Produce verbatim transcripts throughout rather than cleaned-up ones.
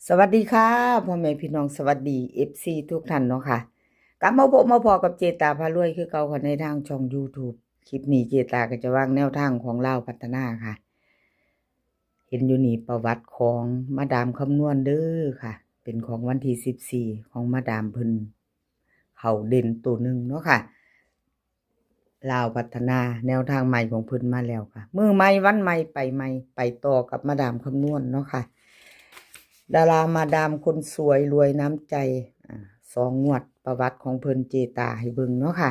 สวัสดีค่ะ พ่อแม่พี่น้อง สวัสดี เอฟซี ทุกท่านเนาะค่ะ กลับมาพบมาพ้อกับเจตาพารวยคือเก่าค่ะ ในทางช่อง YouTube คลิปนี้เจตาก็จะวางแนวทางของลาวพัฒนาค่ะ เห็นอยู่นี่ประวัติของมาดามคำนวณเด้อค่ะ เป็นของวันที่สิบสี่ ของมาดามเพิ่น เข้าเด่นตัวหนึ่งเนาะค่ะ ลาวพัฒนาแนวทางใหม่ของเพิ่นมาแล้วค่ะ มื้อใหม่วันใหม่ไปใหม่ ไปต่อกับมาดามคำนวณเนาะค่ะ ดารามาดามคนสวยรวยน้ำใจ อ่า สองงวดประวัติของเพิ่นเจตาให้เบิ่งเนาะค่ะ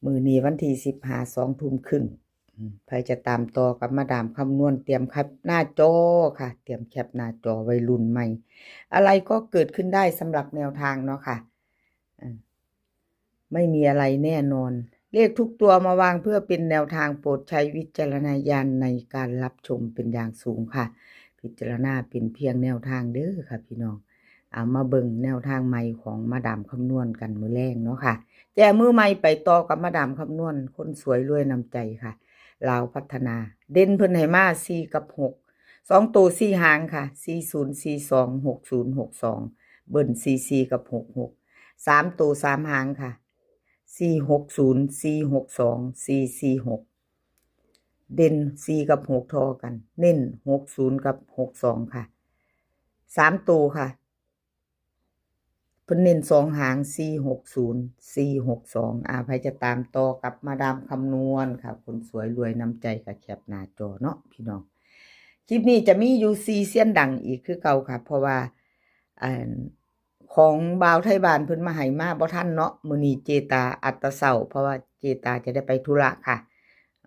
มื้อนี้วันที่สิบห้า สองทุ่มครึ่ง อืม ไผจะตามต่อกับมาดามคำนวณ เตรียมแคปหน้าจอค่ะ เตรียมแคปหน้าจอไว้ลุ้นใหม่ อะไรก็เกิดขึ้นได้สำหรับแนวทางเนาะค่ะ อ่า ไม่มีอะไรแน่นอน เลขทุกตัวมาวางเพื่อเป็นแนวทาง โปรดใช้วิจารณญาณในการรับชมเป็นอย่างสูงค่ะ พิจารณาเป็นเพียงแนวทางเด้อค่ะพี่น้อง เอามาเบิ่งแนวทางใหม่ของมาดามคำนวณกันมื้อแลงเนาะค่ะ แจมือใหม่ไปต่อกับมาดามคำนวณ คนสวยรวยน้ำใจค่ะ ลาวพัฒนา เด่นเพิ่นให้มา สี่ กับ หก สองตัวสี่หางค่ะ สี่ศูนย์ สี่สอง หกศูนย์ หกสอง เบิ้ล สี่สี่ กับ หกหก สามตัวสามหางค่ะ สี่หกศูนย์ สี่หกสอง สี่สี่หก เด่น สี่ กับ หก ทอกัน เน้น หกศูนย์ กับ หกสอง ค่ะ สามตัวค่ะ เพิ่นเน้นสองหาง สี่หกศูนย์ สี่หกสอง อ่า ไผจะตามต่อกับมาดามคำนวณค่ะ คนสวยรวยน้ำใจก็แคปหน้าจอเนาะพี่น้อง คลิปนี้จะมีอยู่สี่เซียนดังอีกคือเก่าค่ะ เพราะว่า อัน ของบ่าวไทบ้านเพิ่นมาให้มาบ่ทันเนาะ มื้อนี้เจตาอัดแต่เช้า เพราะว่าเจตาจะได้ไปธุระค่ะ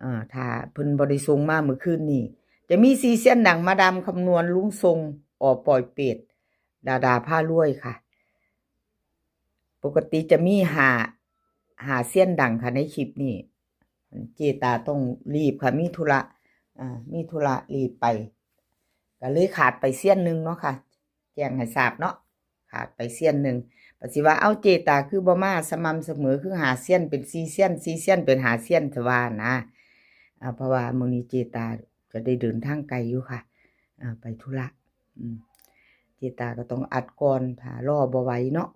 เอ่อ ถ้าเพิ่นบ่ได้ส่งมามื้อคืนนี้ จะมีสี่เซียนดัง มาดามคำนวณ ลุงทรง อ.ปอยเปต ดาดาพารวยค่ะ ปกติจะมีห้า ห้าเซียนดังค่ะในคลิปนี้ เจตาต้องรีบค่ะ มีธุระ อ่า มีธุระรีบไป ก็เลยขาดไปเซียนหนึ่งเนาะค่ะ แจ้งให้ทราบเนาะ ขาดไปเซียนหนึ่ง ปะสิว่า เอ้า เจตาคือบ่มาสม่ำเสมอ คือห้าเซียนเป็นสี่เซียน สี่เซียนเป็นห้าเซียน ซะว่านะ อ่า เพราะว่ามื้อนี้เจตาจะได้เดินทางไกลอยู่ค่ะ อ่า ไปธุระ อืม เจตาก็ต้องอัดก่อน ถ้ารอบ่ไหวเนาะ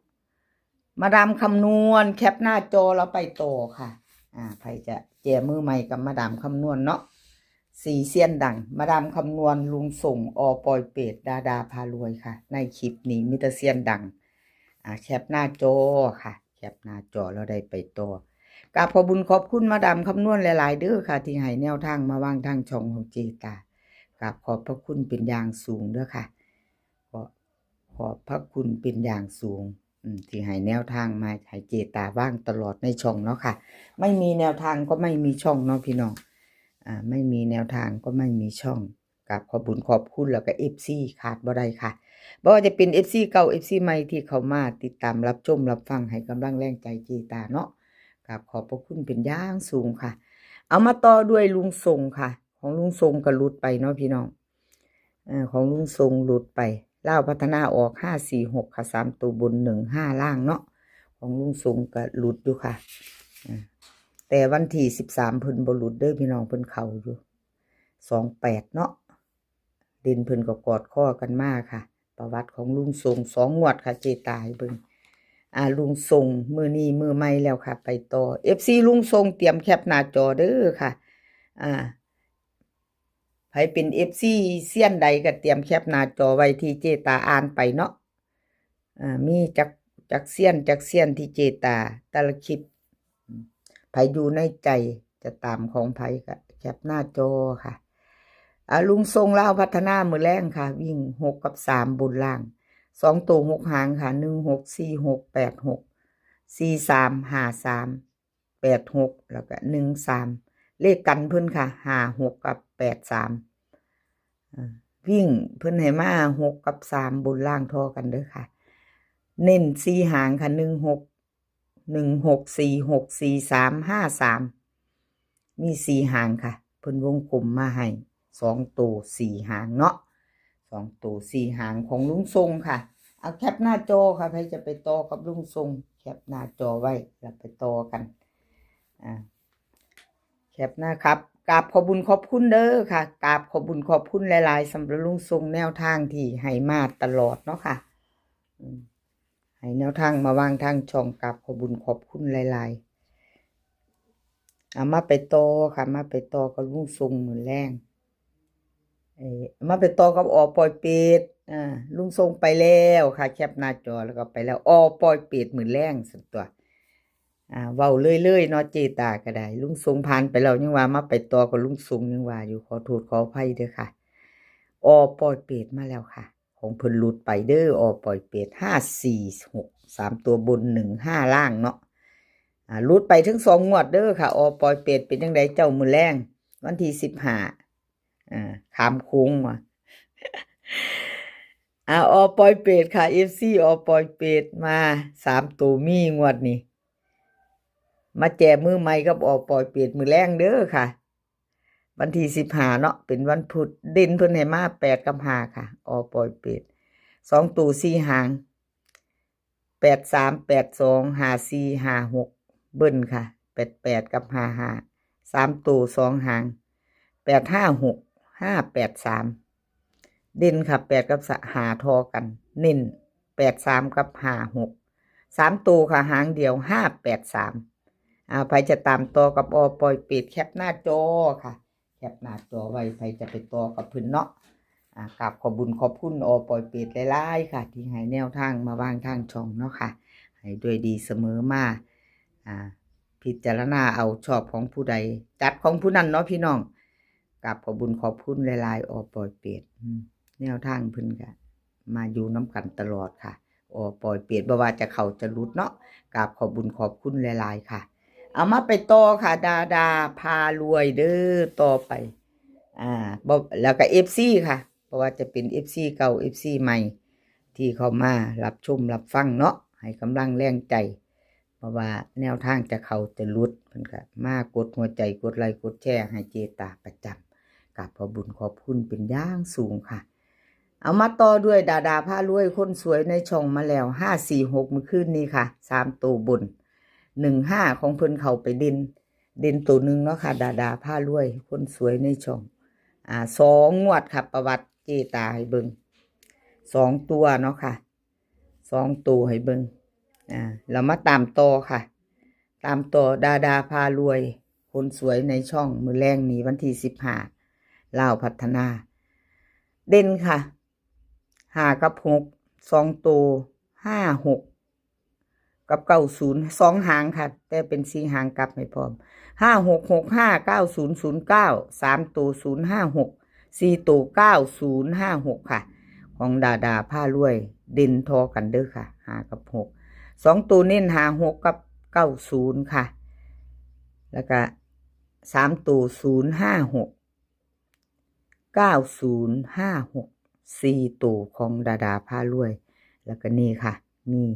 มาดามคำนวณ แคปหน้าจอแล้วไปต่อค่ะ อ่า ไผจะแจมือใหม่กับมาดามคำนวณเนาะ สี่เซียนดัง มาดามคำนวณ ลุงทรง อ.ปอยเปต ดาดาพารวยค่ะ ในคลิปนี้มีแต่เซียนดัง อ่า แคปหน้าจอค่ะ แคปหน้าจอแล้วได้ไปต่อ กราบขอบบุญขอบคุณมาดามคำนวณหลายๆเด้อค่ะ ที่ให้แนวทางมาวางทางช่องของเจตา กราบขอบพระคุณเป็นอย่างสูงเด้อค่ะ ก็ขอบพระคุณเป็นอย่างสูง อืม ที่ให้แนวทางมาให้เจตาวางตลอดในช่องเนาะค่ะ ไม่มีแนวทางก็ไม่มีช่องเนาะพี่น้อง อ่า ไม่มีแนวทางก็ไม่มีช่อง กราบขอบบุญขอบคุณ แล้วก็ เอฟซี ขาดบ่ได้ค่ะ บ่ว่าจะเป็น เอฟซี เก่า เอฟซี ใหม่ที่เข้ามาติดตามรับชมรับฟังให้กำลังแรงใจเจตาเนาะ กราบขอบพระคุณเป็นอย่างสูงค่ะ เอามาต่อด้วยลุงทรงค่ะ ของลุงทรงก็หลุดไปเนาะพี่น้อง เอ่อ ของลุงทรงหลุดไป ลาวพัฒนาออก ห้าสี่หก ค่ะ สามตัวบน หนึ่งห้า ล่างเนาะ ของลุงทรงก็หลุดอยู่ค่ะ อ่า แต่วันที่สิบสามเพิ่นบ่หลุดเด้อพี่น้อง เพิ่นเข้าอยู่ สองแปด เนาะ เด่นเพิ่นก็กอดคอกันมาค่ะ ประวัติของลุงทรงสองงวดค่ะ เจตาให้เบิ่ง อ่า ลุงทรงมื้อนี้มื้อใหม่แล้วค่ะ ไปต่อ เอฟซี ลุงทรงเตรียมแคปหน้าจอเด้อค่ะ อ่า ไผเป็น เอฟซี เซียนใดก็เตรียมแคปหน้าจอไว้ที่เจตาอ่านไปเนาะ อ่า มีจัก จักเซียน จักเซียนที่เจตาแต่ละคลิป ไผอยู่ในใจจะตามของไผก็แคปหน้าจอค่ะ อ่า ลุงทรงลาวพัฒนามื้อแลงค่ะ วิ่งหกกับสามบนล่าง สองตัวหกหางค่ะ หนึ่งหก สี่หก แปดหก สี่สาม ห้าสาม แปดหก แล้วก็ หนึ่งสาม เลขกันเพิ่นค่ะ ห้าหก กับ แปดสาม อ่า วิ่งเพิ่นให้มาหกกับสามบนล่างทอกันเด้อค่ะ เน้นสี่หางค่ะ หนึ่งหก หนึ่งหก สี่หก สี่สาม ห้าสาม มีสี่หางค่ะ เพิ่นวงกลมมาให้สองตัวสี่หางเนาะ สองตัวสี่หางของลุงทรงค่ะ เอาแคปหน้าจอค่ะ ไผจะไปต่อกับลุงทรง แคปหน้าจอไว้แล้วไปต่อกัน อ่า แคปนะครับ กราบขอบบุญขอบคุณเด้อค่ะ กราบขอบบุญขอบคุณหลายๆ สำหรับลุงทรงแนวทางที่ให้มาตลอดเนาะค่ะ อืม ให้แนวทางมาวางทางช่อง กราบขอบบุญขอบคุณหลายๆ เอามาไปต่อค่ะ มาไปต่อกับลุงทรงมื้อแลง เอ่อ มาไปต่อกับ อ.ปอยเปต อ่า ลุงทรงไปแล้วค่ะ แคปหน้าจอแล้วก็ไปแล้ว อ.ปอยเปต มื้อแลงซั่นตั๊ว อ่า เว้าเรื่อยๆ เนาะ เจตาก็ได้ ลุงทรงผ่านไปแล้วยังว่ามาไปต่อกับลุงทรงยังว่าอยู่ ขอโทษขออภัยเด้อค่ะ อ.ปอยเปต มาแล้วค่ะ ของเพิ่นหลุดไปเด้อ อ.ปอยเปต ห้าสี่หก สามตัวบน หนึ่งห้า ล่างเนาะ อ่า หลุดไปถึงสองงวดเด้อค่ะ อ.ปอยเปต เป็นจั่งใดเจ้ามื้อแลง วันที่สิบห้า อ่า ข้ามโค้งว่ะ อ่า อ.ปอยเปต ค่ะ เอฟซี อ.ปอยเปต มาสามตัวมีงวดนี้ มาแจมือใหม่กับ อ.ปอยเปต มื้อแลงเด้อค่ะ วันที่สิบห้าเนาะ เป็นวันพุธ เด่นเพิ่นให้มาแปดกับห้าค่ะ อ.ปอยเปต สองตัวสี่หาง แปดสาม แปดสอง ห้าสี่ ห้าหก เบิ้ลค่ะ แปดแปด กับ ห้าห้า สามตัวสองหาง แปดห้าหก ห้าแปดสาม เด่นค่ะ แปดกับห้าทอกัน เน้น แปดสาม กับ ห้าหก สามตัวค่ะ หางเดียว ห้าแปดสาม อ่า ใผจะตามต่อกับ อ.ปอยเปต แคปหน้าจอค่ะ แคปหน้าจอไว้ ใผจะไปต่อกับเพิ่นเนาะ อ่า กราบขอบบุญขอบคุณ อ.ปอยเปต หลายๆ ค่ะ ที่ให้แนวทางมาวางทางช่องเนาะค่ะ ให้ด้วยดีเสมอมา อ่า พิจารณาเอา ชอบของผู้ใด จัดของผู้นั้นเนาะพี่น้อง กราบขอบบุญขอบคุณหลายๆ อ.ปอยเปต อืม แนวทางเพิ่นก็มาอยู่นำกันตลอดค่ะ อ.ปอยเปต บ่ว่าจะเข้าจะหลุดเนาะ กราบขอบบุญขอบคุณหลายๆ ค่ะ เอามาไปต่อค่ะ ดาดาพารวยเด้อ ต่อไป อ่า บ่ แล้วก็ เอฟซี ค่ะ บ่ว่าจะเป็น เอฟซี เก่า เอฟซี ใหม่ ที่เข้ามารับชมรับฟังเนาะ ให้กำลังแรงใจ เพราะว่าแนวทางจะเข้าจะหลุด เพิ่นก็มากดหัวใจ กดไลค์ กดแชร์ให้เจตาประจำ กราบขอบบุญขอบคุณเป็นอย่างสูงค่ะ เอามาต่อด้วยดาดาพารวย คนสวยในช่องมาแล้ว ห้าสี่หก มื้อคืนนี้ค่ะ สามตัวบน หนึ่งห้า ของเพิ่นเข้าไปเด่น เด่นตัวหนึ่งเนาะค่ะ ดาดาพารวย คนสวยในช่อง อ่า สองงวดค่ะ ประวัติเจตาให้เบิ่ง สองตัวเนาะค่ะ สองตัวให้เบิ่ง อ่า แล้วมาตามต่อค่ะ ตามต่อดาดาพารวย คนสวยในช่อง มื้อแลงนี้วันที่สิบห้า ลาวพัฒนา เด่นค่ะ ห้ากับหก สองตัว ห้าหก กับ เก้าศูนย์ สองหางค่ะ แต่เป็นสี่หางกลับให้พร้อม ห้าหกหกห้า เก้าศูนย์ศูนย์เก้า สามตัว ศูนย์ห้าหก สี่ตัว เก้าศูนย์ห้าหก ค่ะ ของดาดาพารวย เด่นทอกันเด้อค่ะ ห้ากับหก สองตัวเน้น ห้าหก กับ เก้าศูนย์ ค่ะ แล้วก็ สามตัว ศูนย์ห้าหก เก้าศูนย์ห้าหก สี่ตัวของดาดาพารวย แล้วก็นี่ค่ะ นี่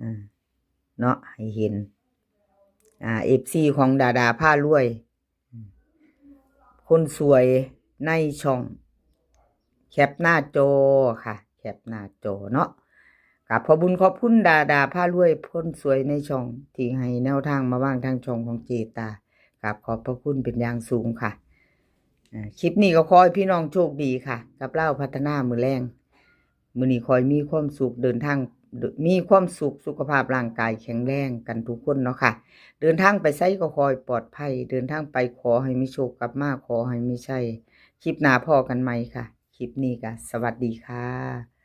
อ่า เนาะ ให้เห็น อ่า เอฟซี ของดาดาพารวย อืม คนสวยในช่อง แคปหน้าจอค่ะ แคปหน้าจอเนาะ กราบขอบบุญขอบคุณดาดาพารวย คนสวยในช่อง ที่ให้แนวทางมาวางทางช่องของเจตา กราบขอบพระคุณเป็นอย่างสูงค่ะ อ่า คลิปนี้ก็ขอให้พี่น้องโชคดีค่ะ กับลาวพัฒนามื้อแลง มื้อนี้ขอให้มีความสุข เดินทาง มีความสุข สุขภาพร่างกายแข็งแรงกันทุกคนเนาะค่ะ เดินทางไปไสก็ขอให้ปลอดภัย เดินทางไปขอให้มีโชค กลับมาขอให้มีชัย คลิปหน้าพ้อกันใหม่ค่ะ คลิปนี้ก็สวัสดีค่ะ